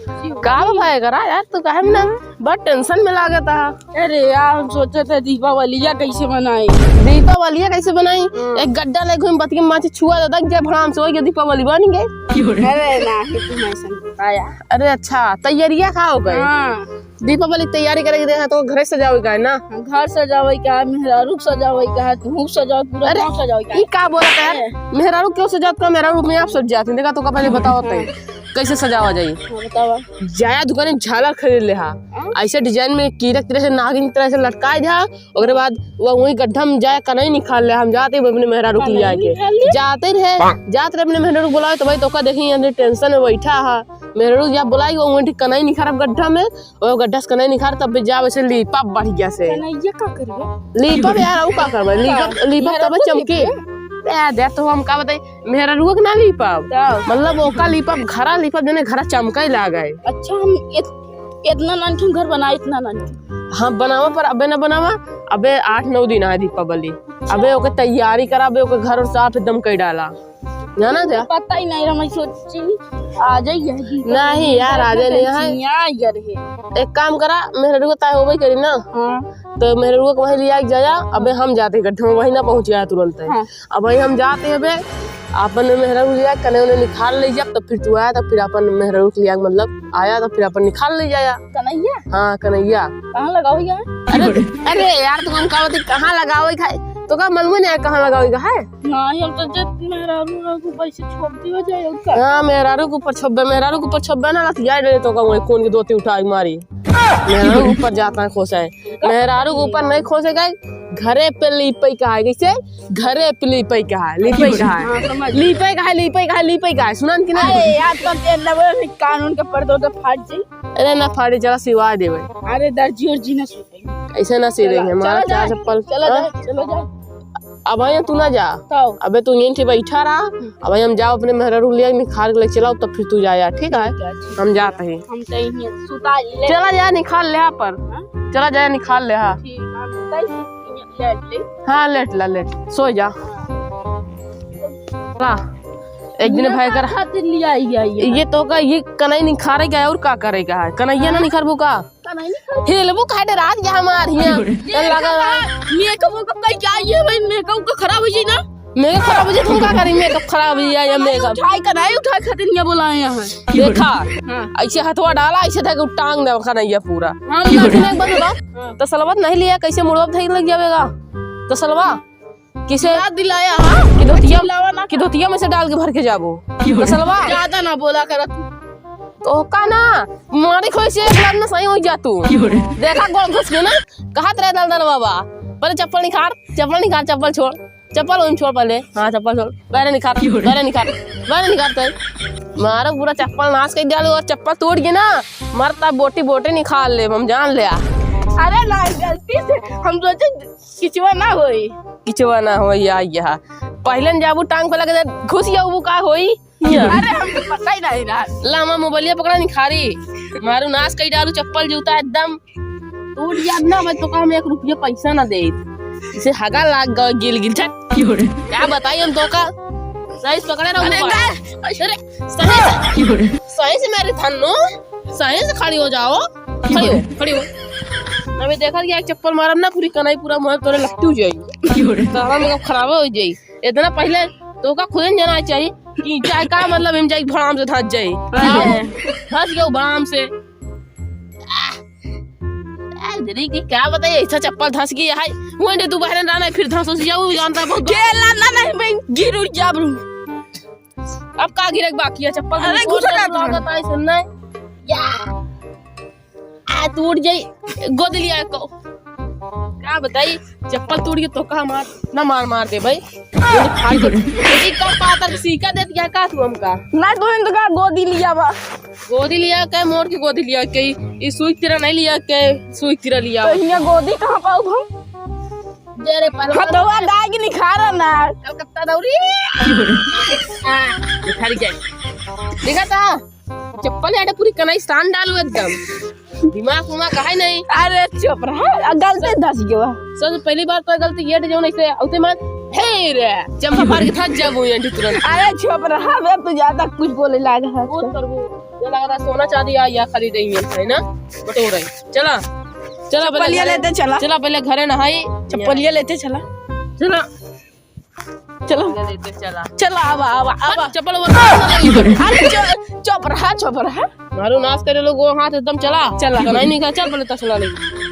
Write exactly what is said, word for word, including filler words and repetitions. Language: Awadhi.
का बा भाई करा यार, तू काहे में ना बड़ tension में लागत हा? अरे यार, हम सोचत है दीपावलिया कैसे मनाई। दीपावलिया कैसे बनाई? हम्म। एक गड्ढा ले घूम बतिके माची छुआ दे, दग जाए भड़ाम से, वही के दीपावली बन गई। अरे ना, ये तू नहीं समझ पाया। अरे अच्छा, तैयारिया का हो गई? हाँ। दीपावली तैयारी करे के देहा तो घर सजावे का है ना? घर सजावे का है, मेहरारू सजावे का है, तू सजावे, पूरा अरे, गाँव सजावे का है। ई का बोलत है? अरे। मेहरारू क्यों सजावत का? मेहरारू अपने आप सज जाती। देखा तो का पहले बताओ तई, कैसे सजावा जाई? हाँ, बतावा। जाया दुकान में झालर खरीद ले हा। हाँ? ऐसे design में कीरा की तरह से, नागिन की तरह से लटकाए दे हा। ओकरे बाद वो वही गड्ढा में जाए, कनई निकाल ले। हम जाते ही अपने मेहरारू के कनई लिया के। निकाल ले? जाते रहे, जाते रहे अपने मेहरारू बुलाए तो भाई तो का देखी यानी tension में बैठा हा। मेहरारू जब बुलाई वो वही कनई निकालब गड्ढा में, वो गड्ढा से कनई निकाल तब भी जाओ ऐसे लीपा बढ़िया से। कनैया का करिए? लीपा यार, वो का करबे? लीपा, लीपा मेहरारू तब को चमके। लीपे? ए, दे तो हम का बताई, मेहरारू के ना लीपब। तब? मतलब ओका लीपब, घरा लीपब, जने घरा चमके लागे। अच्छा, हम इत-, इतना नानठुन घर बनाए, इतना नानठुन। हाँ, बनावा, पर अबे ना बनावा, अबे आठ नौ दिन आए दीपावली। अच्छा। अबे ओके तैयारी करा, अबे ओके घर और साफ एकदम कर डाला, जाना जा। पता ही नहीं रहा, मैं सोची आ जाइए। नहीं यार, आ जाए नहीं है। यहाँ यार है। एक काम करा, मेहरारू ताई होबे करी ना। हाँ। तो मेहरारू के वहीं लिया के जाया, अबे हम जाते गड्ढे में, वहीं ना पहुँच गया तुरंत। हाँ। अब वहीं हम जाते हैं बे, अपन मेहरारू लिया, कने उन्हें निकाल ले जा, तब फिर तू आया, तब फिर अपन मेहरारू के लिया, मतलब आया, तब फिर अपन निकाल ले जाया। कन्हैया? हाँ, कन्हैया। कहाँ लगाओ यार? अरे, अरे यार, तू हम का बताई, कहाँ लगावे का है? तो का मालूम नहीं है कहाँ लगावे का है? नहीं, हम तो जब मेहरारू, मेहरारू को पैसे छोप दियो जाए, और का? हाँ, मेहरारू के ऊपर छोपबे, मेहरारू के ऊपर छोपबे ना, लतिया डरे तो का वही कौन की धोती उठा के मारी। मेहरारू के ऊपर जाता है खोसा है। मेहरारू के ऊपर नहीं खोसे का, घरे पे लीपे का है, कैसे? घरे पे लीपे का है, लीपे का है। हाँ, समझ। लीपे का है, लीपे का है, लीपे का है, सुनन कि नहीं? अरे यार, तुम तेरे लगे कानून के पर्दो तो फाट जाई। अरे ना फाटे, चला सिवा देवे। अरे दर्जी उर्जी ना सुते। ऐसे ना सिरे चला, है, मारा चला चार जा, चप्पल। चला हाँ? जा, चला जा। अब यहाँ तू ना जा। तब? अबे तू यहीं से बैठा रहा। अब हम जाओ अपने मेहरारू लिया निखार के ले चलाओ, तब फिर तू जा यार, ठीक है? ठीक है, ठीक हम है। जाते हैं। हम तो यहीं सुता ले। चला जा निखार ले पर। हाँ? चला जा निखार ले हा। ठीक है, हम तो यहीं लेट ले। हाँ लेट ला लेट, सो जा। ला, एक दिन ना भाई कर खातिर लिया, ये, ये। ये तो का, ये कनई निखारे का है और का करे का है? कनैया ना हाँ? निखारबू का? कनई निखार। हिलबू काहे डरात जा हमार हियां? ये लगा देखा, मेकअप वेकअप का क्या ये भाई, मेकअप का खराब हो जाई ना। मेकअप खराब हो जाई, तुम का करी? मेकअप खराब हो जाई या कनई मेकअप? उठाई, कनई उठाई खातिर ये बोलाए हैं। देखा, हाँ। ऐसे हथवा डाला, ऐसे था कि टांग दे कनैया पूरा। हम ये ना उठने के बाद हाँ। तो सलवत नहीं लिया, कैसे मुड़वा धई लग जावेगा? तो सलवा, किसे याद दिलाया, हाँ? कि धोतिया, चिल्लावा ना। कि धोतिया में से डाल के भर के जाबो। तसलवा। ज्यादा ना बोला कर तू। तो का ना, मारी खोई से एक बार ना सही हो जा तू। देखा गोड़ घुस के ना, कहत रहे दलदल बाबा, पहले चप्पल निखार, चप्पल निखार, चप्पल छोड़, चप्पल उन छोड़ पहले, हाँ चप्पल छोड़, पैरे निखार, पैरे निखार, पैरे निखार तय। मारो पूरा चप्पल नाश कर डालो और चप्पल टूट गई ना, मरता बोटी बोटी निकाल ले, हम जान ले। अरे ना, गलती से हम सोचे किचवा ना होई। किचवा ना होई, या, या। पहले न जाबू टांग पे लगे, घुस जाबू का होई? या। अरे, हमको पता ही नहीं रहा। लामा मोबाइलिया पकड़ा निखारी। मारू नाश कई डालू चप्पल जूता एकदम। टूट जात ना, मैं तो का हम एक रुपया पैसा ना दे। इसे हगा लाग गए गिल गिल, छट। क्या बताई हम तो का? सही से पकड़े रहो अरे, मोबाइल। अरे, सही से, सही से मेरे धन्नो, सही से खड़ी हो जाओ। खड़ी हो, खड़ी हो। अबे देखा कि एक चप्पल मारब ना, पूरी कनाई पूरा मुंह तोरे लट्टू जाई। क्यों रे? तारा में खराब हो जाई। इतना पहले तो का खुदे न जाना चाहिए कि चाहे का मतलब हम जाई भड़ाम से धस जाई। अरे। धस गयो भड़ाम से। आ, आ, दरी की क्या बताइए, ऐसा चप्पल धस गई है। वो ने तू बहरन रहना है, फिर धस उस जाऊ, जानता बहुत खेल ना, ना, नहीं, मैं गिर उड़ जाब रू। अब का गिरे के बाकी है? चप्पल अरे, घुसा जाता है। लागत है, सुन नहीं। या। आ, टूट जाई। गोद लिया को। का बताई? चप्पल टूट गई तो का मार, ना मार, मार दे भाई। गोद फाड़ दे। एक का पातर सीका दे दिया का तू हमका? ना तो इनको का गोदी लिया बा। गोदी लिया के, मोड़ के गोदी लिया के, ई सुई तिरा नहीं लिया के, सुई तिरा लिया। तो हियां गोदी कहाँ पाऊ हम? जे रे पहलवान। हथवा दाग निखारा ना। कलकत्ता दौरी। हाँ, निखारी जाए। देखा था? चप्पल याडे पूरी कनाई सान डालू एकदम। दिमाग उमाग है नहीं। अरे चुप रहा, गलती धस गवा। सबसे पहली बार तो गलती ये जो नहीं से, उते मान, हे रे, चंपा मार के थक जाबू ये तुरंत। अरे चुप रहा, मैं तो ज्यादा कुछ बोले लाग है। वो करबू। ये लगा था सोना चांदी आ या खरीदेंगे, है ना? बटोरे। चला, चला पहले चप्पलिया घरे, लेते चला। चला पहले घरे नहाई। चप्पलिया लेते चला। चला। चलो। चप्पलिया लेते चला। चला, आवा, आवा, आवा। चप्पल वो अरे चुप, चुप रहा, चुप रहा। मारो नाश करे लोग, वो हाथ एकदम चला। चला। नहीं, नहीं, चल पहले तसला ले।